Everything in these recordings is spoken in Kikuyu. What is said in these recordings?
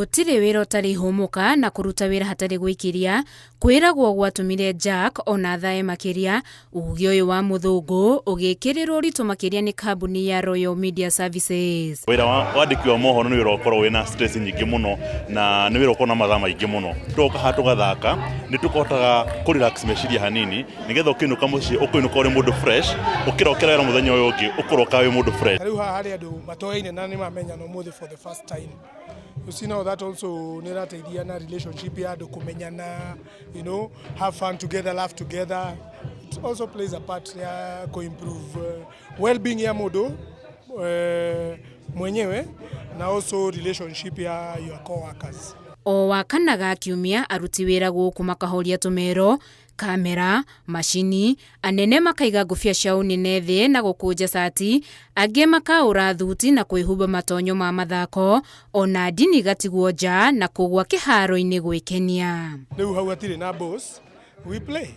Gũtirĩ wĩra ũtarĩ ihũmũka na kũruta wĩra hatarĩ gwĩkiria kwĩragwo gwatũmire Jack ona athae makĩria. Uge ũyũ wa mũthũngũ ũgĩkĩrĩrwo ũritũ makĩria nĩ kambuni ya Royal Media Services. Wĩra wa wandĩki wa mohoro nĩ wĩra ũkoragwo wĩna stress nyingĩ mũno na nĩ wĩra ũkoragwo na mathaa maingĩ mũno. Twoka haha tũgathaka nĩ tũhotaga kũ relax meciria hanini nĩgetha ũkĩinũka mũciĩ ũkũinũka ũrĩ mũndũ fresh, ũkĩrokera wĩra mũthenya ũyũ ũngĩ ũkũroka wĩ mũndũ fresh. Rĩu haha harĩ andũ matoaine na nĩ mamenyana ũmũthĩ for the first time. You see now that also nĩ ĩrateithia na relationship ya andũ kũmenyana, have fun together, laugh together. It also plays a part ya kũ improve well-being ya mũndũ mwenyewe na also relationship ya your co-workers. O Wakana ga kiumia aruti wĩra gũkũ makahoria tũmero, kamera, macini, anene makaiga ngũbia cia ũnene thĩ na gũkũnja cati, angĩ makaũra thuti na kwĩhumba matonyo ma mathako, ona ndini igatigwo nja na kũgwa kĩharo-inĩ gwĩkenia. Rĩu hau hatirĩ na boss, we play.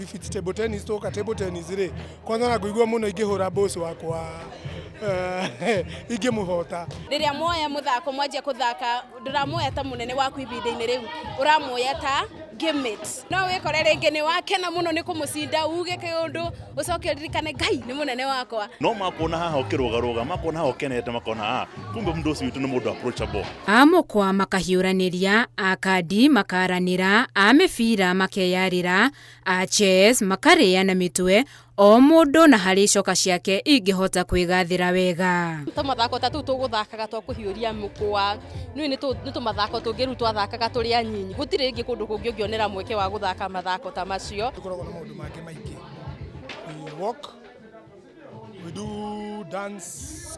If it's table tennis tũka table tennis rĩ, kwanza ona ngũigua mũno ingĩhũra boss wakwa ingĩmũhota. Rĩrĩa mwoya mũthako mwanjia kũthaka, ndũramuoya ta mũnene waku ihinda-inĩ rĩu, ũramuoya ta game-mate. No wĩkore rĩngĩ nĩ wakena mũno nĩ kũmũcinda, uge kĩũndũ, ũcoke ũririkane Ngai nĩ mũnene wakwa. No makuona haha ũkĩrũgarũga, makuona haha ũkenete, makona ah, kumbe mũndũ ũcio witũ nĩ mũndũ approachable. A mũkwa makahiũranĩria, a kandi makaranĩra, a mĩbira makeyarĩra, a chess makarĩana mĩtwe, o mũndũ na harĩ icoka ciake ingĩhota kwĩgathĩra wega. Tũmathako ta tũu tũgũthakaga twa kũhiũria mũkwa, nĩ nĩ tũmathako tũngĩ rĩu twathakaga tũrĩ anyinyi, gũtirĩ rĩngĩ kũndũ kũngĩ ũngĩonera mweke wa gũthaka mathako ta macio. Tũkoragwo na maũndũ mangĩ maingĩ. We walk, we do dance,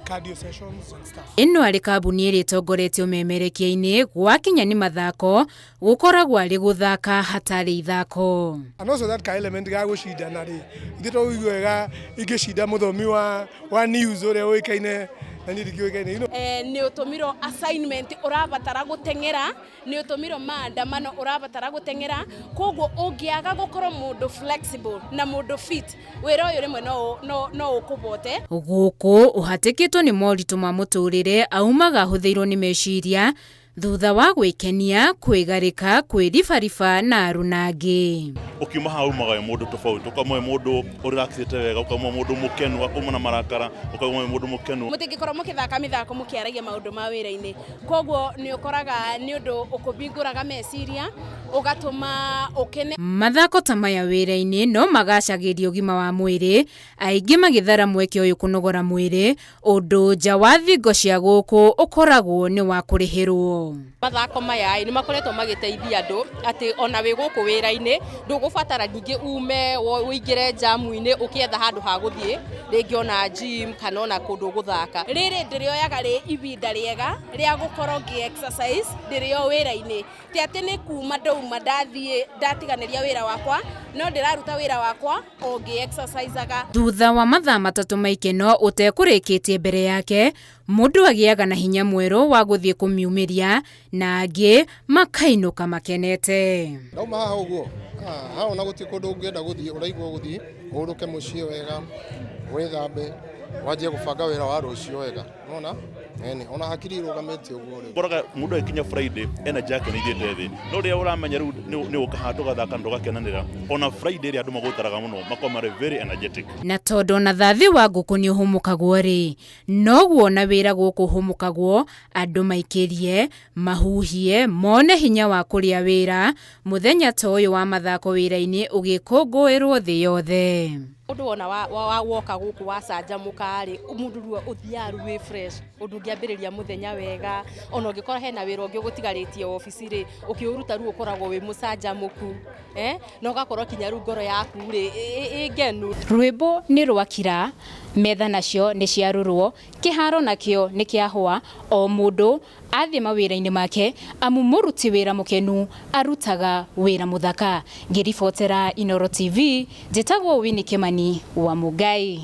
cardio sessions and stuff. Ĩno arĩ kambuni ĩrĩa ĩtongoretie ũmemerekia-inĩ gwakinya nĩ mathako, gũkoragwo arĩ gũthaka hatarĩ ithako. And also that ka element ga gũcindana rĩ, ithuĩ to ũigue wega ingĩcinda mũthomi wa news ũrĩa ũĩkaine na niĩ ndikĩũĩkaine. Nĩ ũtũmirwo assignment ũrabatara gũteng'era, nĩ ũtũmirwo maandamano ũrabatara gũteng'era, koguo ũngĩaga gũkorwo mũndũ flexible na mũndũ fit, wĩra ũyũ rĩmwe no ũkũbote. Gũkũ ũhatĩkĩtwo nĩ moritũ ma mũtũrĩre aumaga ahũthĩirwo nĩ meciria thutha wa gwĩkenia, kwĩgarĩka, kwĩribariba na aruna angĩ. Ũkiuma haha umaga wĩ mũndũ tofauti, ũkauma wĩ mũndũ ũrelaxĩte wega, ũkauma mũndũ mũkenu, ũkauma na marakara, ũkauma wĩ mũndũ mũkenu. Mũtingĩkorwo mũkĩthaka mĩthako mũkĩaragia maũndũ ma wĩra-inĩ, koguo nĩ ũkoraga nĩ ũndũ ũkũbingũraga meciria, ũgatũma ũkene. Mathako ta maya wĩra-inĩ no magacagĩria ũgima wa mwĩrĩ, aingĩ magĩthara mweke ũyũ kũnogora mwĩrĩ, ũndũ nja wa thingo cia gũkũ ũkoragwo nĩ wa kũrĩhĩrwo. Mathako maya nĩ makoretwo magĩteithia andũ atĩ ona wĩ gũkũ wĩra-inĩ ndũgũbatara ningĩ ume ũingĩre njamu-inĩ ũkĩetha handũ ha gũthiĩ rĩngĩ ona gym kana ona kũndũ gũthaka. Rĩrĩ ndĩrĩoyaga rĩ ihinda rĩega rĩa gũkorwo ngĩ exercise ndĩrĩ o wĩra-inĩ, ti atĩ nĩ kuma ndauma ndathiĩ ndatiganĩria wĩra wakwa, no ndĩraruta wĩra wakwa o ngĩ exercisaga. Thutha wa mathaa matatũ ma ikeno ũtekũrĩkĩtie mbere yake, mũndũ agĩaga na hinya mwerũ wa gũthiĩ kũmiumĩria na angĩ makainũka makenete. Ndauma haha ũguo, haha ona gũtirĩ kũndũ ũngĩenda gũthiĩ, ũraigua gũthiĩ ũhurũke mũciĩ wega, wĩthambe, wanjie gũbanga wĩra wa rũciũ wega. Unaona? Eni, ona hakiri irũgamĩte ũguo rĩu. Ũkoraga mũndũ agĩkinya Friday energy yake nĩ ithiĩte thĩ, no rĩrĩa ũramenya rĩu nĩ ũka haha tũgathaka na tũgakenanĩra, ona Friday ĩrĩa andũ magũtaraga mũno makoragwo marĩ very energetic. Na tondũ ona thathi wa ngũkũ nĩ ũhũmũkagwo rĩ, noguo na wĩra gũkũ ũhũmũkagwo, andũ maikĩrie, mahuhie, mone hinya wa kũrĩa wĩra, mũthenya ta ũyũ wa mathako wĩra-inĩ ũgĩkũngũĩrwo thĩ yothe. Mũndũ wona woka gũkũ wacanjamũka rĩ, mũndũ rĩu ũthiaga rĩu wĩ fresh, ũndũ ũngĩambĩrĩria mũthenya wega, ona ũngĩkorwo hena wĩra ũngĩ ũgũtigarĩtie obici rĩ, ũkĩũruta rĩu ũkoragwo wĩ mũcanjamũku, na ũgakorwo kinya rĩu ngoro yaku rĩ, ĩ ngenu. Rwĩmbo nĩ rwakira, metha nacio nĩ ciarũrwo, kĩharo nakĩo nĩ kĩahũa, o mũndũ athiĩ mawĩra-inĩ make, amu mũruti wĩra mũkenu arutaga wĩra mũthaka. Ngĩribotera Inooro TV, njĩtagwo Winnie Kimani wa Mũngai.